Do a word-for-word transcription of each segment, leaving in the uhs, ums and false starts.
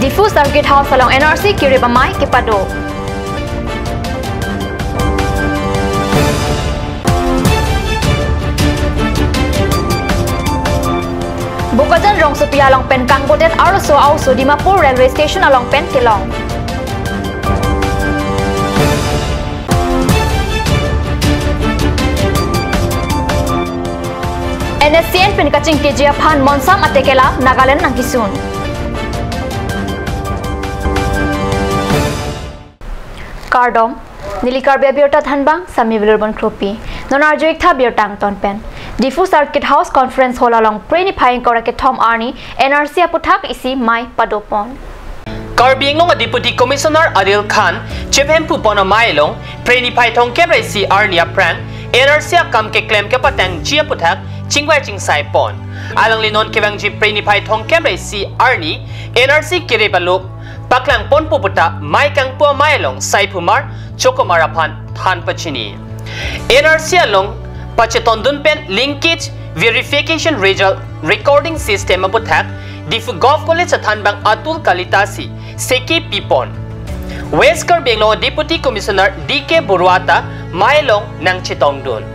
Diphu Circuit House along N R C kerip amei kepado. Bokajan rongsopi along pen kangbodet arloso a-oso Dimapur Railway Station along pen kelong. N S C N pen kachingkiji aphan Monsam Atekela Nagaland nangkesun. Kardom, neli Karbi Abirta thanbang, Sami Vilur Bonkropi. Non arju-ik tha birta angton pen. Diphu Circuit House Conference Hall along Phre niphai ingkoi ra kethom arni N R C aputhak isi mei padopon. Karbi Anglong a-Deputy Commissioner Adil Khan chephem pupon amei along Phre niphai thomkep ra isi arni aphrang N R C akam keklem kepatangji aputhak chingvai chingsai pon. Alangli non kevangji Phre niphai thomkep ra isi arni N R C kerip alo paklang ponpo puta mei kangpu amei along saiphumar chokomar aphan than pachini. N R C along pachetondun pen linkage verification result recording system aputhak Diphu Govt College athanbang Atul Kalita si seke pipon. West Karbi Anglong Deputy Commissioner D K Baruah ta mei along nangchetongdun.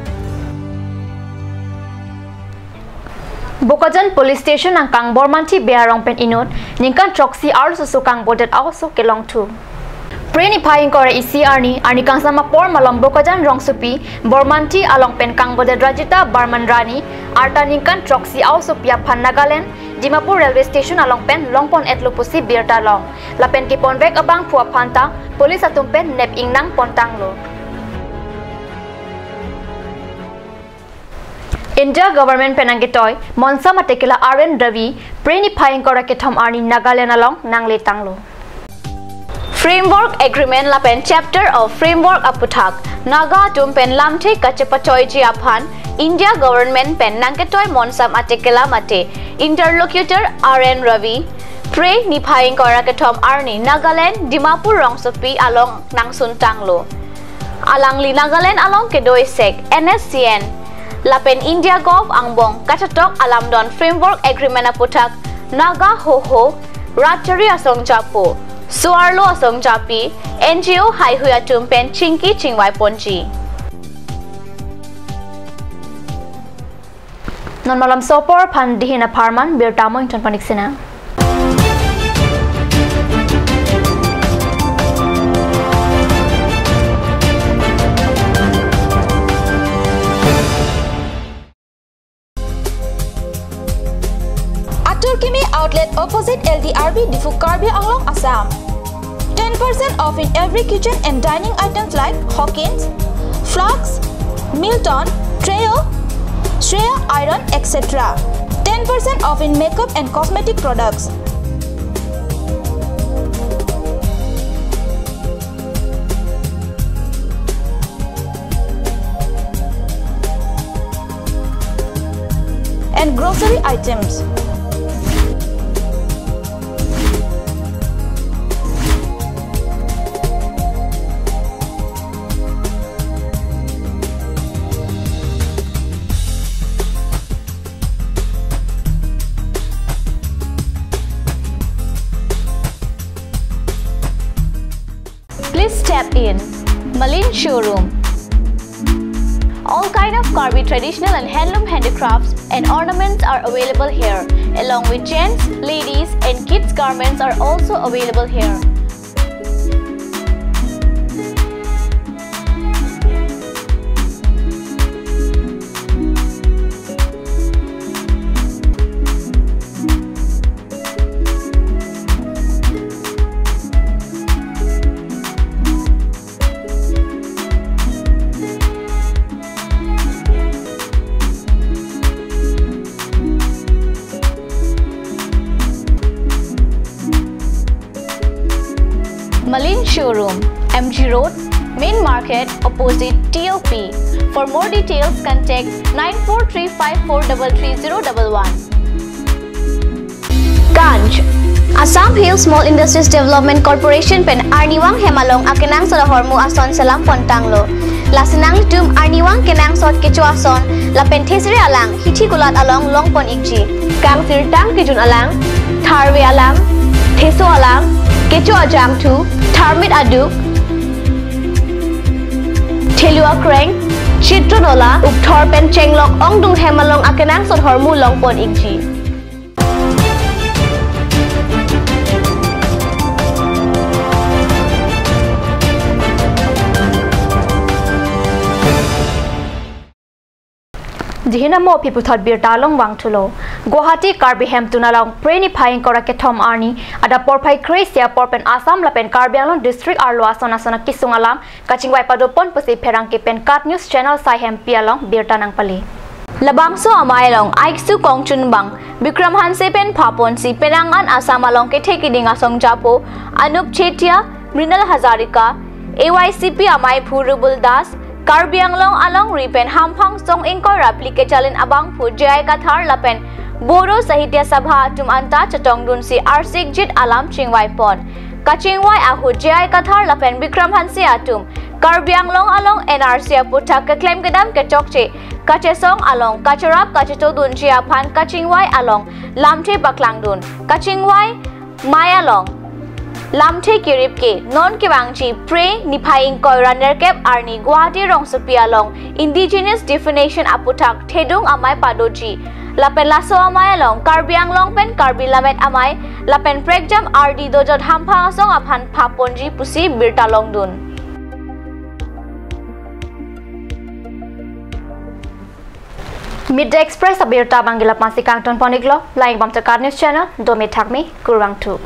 Bokajan Police Station angkang Bormanthi Bey arong pen inut ningkan throksi arloso kangbodet a-oso kelongthu. Phre niphai ingkoi ra isi arni, arni kangsam apor malom Bokajan rongsopi Bormanthi along pen kangbodet Rajita Barman Rani, arta ningkan throksi a-osopi aphan Nagaland Dimapur Railway Station along pen longpon-etlo pusi birta long. Lapen keponvek abangphu aphan ta police atum pen nep ingnang pontanglo. India government pen nangketoi Monsam Atekela R N Ravi Phre niphai ingkoi ra kethom arni Nagaland along nangletanglo. Framework Agreement lapen Chapter of Framework aputhak Naga atum pen lamthe kachepachoiji aphan India government pen nangketoi Monsam Atekela mate interlocutor R N Ravi Phre niphai ingkoi ra kethom arni Nagaland Dimapur rongsopi along nangsuntanglo. Alangli Nagaland along kedo-isek N S C N lapen India Govt angbong kachetok alamdon Framework Agreement aputhak Naga Hoho, Ratchari Asong Japo, Soarlo Asong Japi, N G O haihui atum pen chingki chingvai ponji. Non malom so apor aphan dihin apharman birta mo ington panik sina. Atur Kimi Outlet opposite L D R B Diphu Karbi Anglong Assam. Ten percent off in every kitchen and dining items like Hawkins, Flux, Milton, Trio, Shreya Iron, et cetera. Ten percent off in makeup and cosmetic products. And grocery items. Please step in. Malin Showroom. All kind of Karbi traditional and handloom handicrafts and ornaments are available here, along with gents, ladies, and kids garments are also available here. Malin Showroom, M G Road, Main Market, opposite T O P. For more details, contact nine four three five four double three zero double one. Ganj. Assam Hill Small Industries Development Corporation pen arnivang hem along akenangsot ahormu ason selam pontanglo. Lasi nanglitum arnivang kenangsot kecho ason lapen thesere alang hithi kulat along longpon ikji. Kangsirtang kejun alang, tharve alang, Heso alang, kecho ajangthu, tharmit aduk, thelu akreng, chitro nola, ukthor pen chenglok ongdung hem along akenangsot ahormu longpon ikji. Dihin amo aphi puthot birta along vangthulo. Guwahati Karbi Hemtun along Phre niphai ingkoi ra kethom arni adap porphai kre-isi apor pen Assam lapen Karbi Anglong district arlo ason ason akesung alam kachingvai padopon pusi pherangke pen KAT News Channel Saihempi along birta nangpale. Labangso amei along Aiksu Kongchunbang Bikram Hanse pen phaponsi penang an Assam along kethe kiding asong japo Anup Chetia, Mrinal Hazarika, A Y C P amei Bhurubul Das, Karbi Anglong alongri pen hamphang song ingkoi ra phli kechalin abangphu J I Kathar lapen Bodo Sahitya Sabha atum anta chetongdunsi arsikjit alam chingvaipon. Kachingvai ahut J I Kathar lapen Bikram Hanse atum Karbi Anglong along N R C aputhak keklem kedam kechokche kachesong along kacherap kachetodunji aphan kachingvai along lamthe paklangdun. Kachingvai mei along lamthe kirip ke non kevangji Phre niphai ingkoi ra nerkep arni Guwahati rongsopi along indigenous definition aputhak thedung amei padoji. Lapen laso amei along Karbi Anglong pen Karbi Lammet Amei lapen prekjam ardi dojot hamphang asong aphan phaponji pusi birta longdun. Midday Express abirta abang ke la-an si kangtonpon iklo, langdam ta KAT News Channel, domi thakmi, kurvangthu.